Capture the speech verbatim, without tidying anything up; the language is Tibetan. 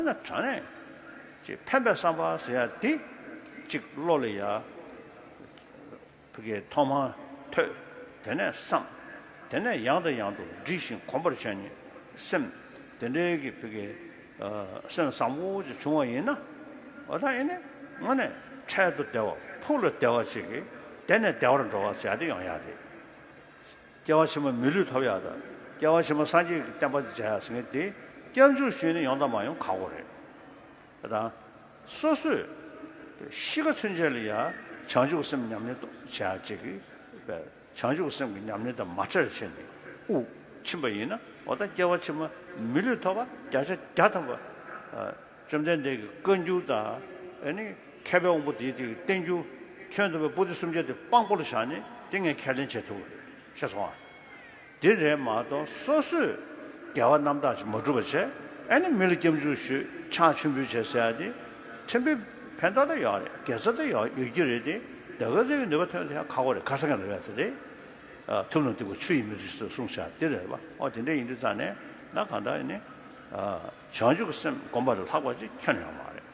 ན་དྲང་གནས་ཅིག་ཕན་པའི་བསམ་པ་ཟེར་ཡ་དེ་ཅིག་བློ་ལ་ཡ་ཕ་གི་ཐོག་མར་ཐོས། དེ་ནས་བསམ། དེ་ནས་ཡང་དང་ཡང་དུ་འདྲིས་ཤིང་གོམས་པར་བྱས་ནས་སེམས་དེ་འདྲའི་གི་ཕ་གི་སེམས་བཟང་པོ་ཅིག་བྱུང་བ་ཡིན་ན། འོ་ད་ཡིན་ནི་དངོས་གནས་འཕྲལ་དུ་བདེ་བ། ཕུགས་ལ་བདེ་བ་ཅིག་གིས་དེ་ནས་བདེ་བར་འགྲོ་བ་ཟེར་ཡ་དེ་ཡོང་ཡ་རེད། སྐྱེ་བ་ཕྱི་མ་མི་ལུས་ཐོབ་ཡག་དང་། སྐྱེ་བ་ཕྱི་མ་སངས་རྒྱས་ཀྱི་བསྟན་པ་དེ་མཇལ་ཡག་ཟེར་མཁན་དེ་སྐྱབས་འཇུག་ཞུས་ནས་ཡོང་དང་མ་ཡོང་ཁག་པོ་རེད། དེ་དང་། སོ་སོས་ཤི་ཁ་ཚུན་ཆད་ལ་ཡང་བྱང་ཆུབ་སེམས་ཉམས་ལེན་བྱེད་ཡག་ཅིག་གི་བྱང་ཆུབ་སེམས་ཀྱི་ཉམས་ལེན་དང་མ་བྲལ་བྱས་ནས་དབུགས་ཕྱིན་པ་ཡིན་ན། འོ་ད་སྐྱེ་བ་ཕྱི་མ་མི་ལུས་ཐོབ་པ་བརྒྱ་ཆ་བརྒྱ་ཐམ་པ། བཅོམ་ལྡན་འདས་ཀྱི་བཀའ་འགྱུར་དང་། ཨ་ནི་མཁས་པའི་དབང་པོ་དེའི་དེ་བསྟན་འགྱུར་ཁྱོན་བསྡོམས་པའི་པོ་ཏི་སུམ་བརྒྱ་དེ་དཔང་པོ་ལ་བཞག་ནས་དེ་ངས་ཁས་ལེན་བྱེད་ཐུབ་ཀྱི་རེད། ཤེས་སོང་ཨ། དེ་རེད་མ་གཏོགས་སོ་སོས་དགེ་བ་རྣམ་དག་ཅིག་མ་བསྒྲུབས་པ་བྱས། ཨ་ནི་མི་ལ་སྐྱབས་འཇུག་ཞུས། ཕྱག་མཆོད་འབུལ་བྱས་ཟེར་ཡ་དེ་ཕན་པའི་ཕན་ཐོགས་ད་ཡོད་རེད། དགེ་རྩ་ད་ཡོད་ཡོད་ཀྱི་རེད་དེ། དགེ་རྩ་གི་ནུས་པ་ཐོན་དེ་ཡང་ཁག་པོ་རེད། ཁ་སང་གི་ལབ་ཡ་དེ་རེད། ཨ། ཐུབ་རྣམས་སྡིག་པ་ཆུ་ཡིས་མི་འཁྲུ་ཞེས་གསུངས་བཞག་དེ་རེད་པ། ཨོ་དེ་འདྲ་ཡིན་དུས་ཙང་ནས་ན་གང་ལྟར་ཡིན་ནི། ཨ། བྱང་ཆུབ་ཀྱི་སེམས་སྒོམ་པ་ལས་ལྷག་པ་ཅིག་ཁྱོན་ནས་ཡོད་མ་རེད།